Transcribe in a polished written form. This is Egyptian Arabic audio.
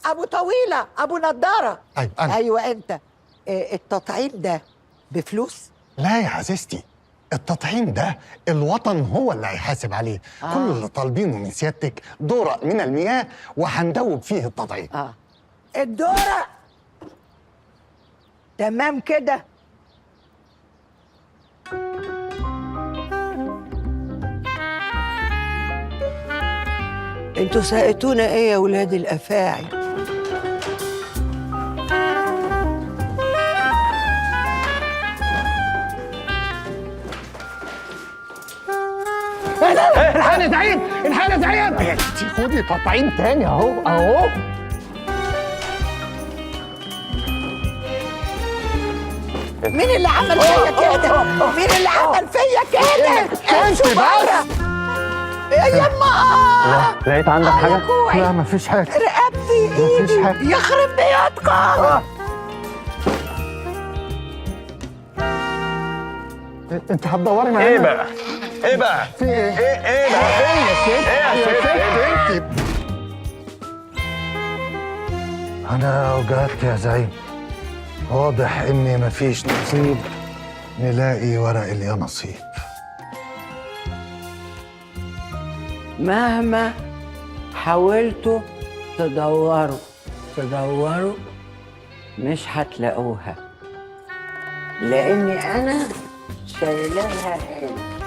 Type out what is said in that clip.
ابو طويلة ابو نضاره. ايوه انا. ايوه انت. التطعيم ده بفلوس؟ لا يا عزيزتي، التطعيم ده الوطن هو اللي هيحاسب عليه. كل اللي طالبينه من سيادتك دورق من المياه وهندوب فيه التطعيم. الدورق تمام كده. انتوا سقيتونا ايه يا ولاد الافاعي؟ الحقني يا زعيم، الحقني يا زعيم. خدي تطعيم تاني اهو اهو. مين اللي عمل فيا كده؟ مين اللي عمل فيا كده؟ امشوا بره يا يما. لقيت عندك حاجة؟ لا مفيش حاجة. رقبتي، مفيش حاجة. ايدي، يخرب بيوتكم. انت هتدوري معانا؟ ايه بقى؟ ايه بقى؟ في ايه؟ ايه ايه بقى؟ ايه يا ست؟ ايه يا ست؟ يا ست انت؟ انا وجعت يا زعيم، واضح اني مفيش نصيب نلاقي ورق اليانصيب. مهما حاولتوا تدوروا تدوروا مش هتلاقوها، لاني انا شايلاها هنا.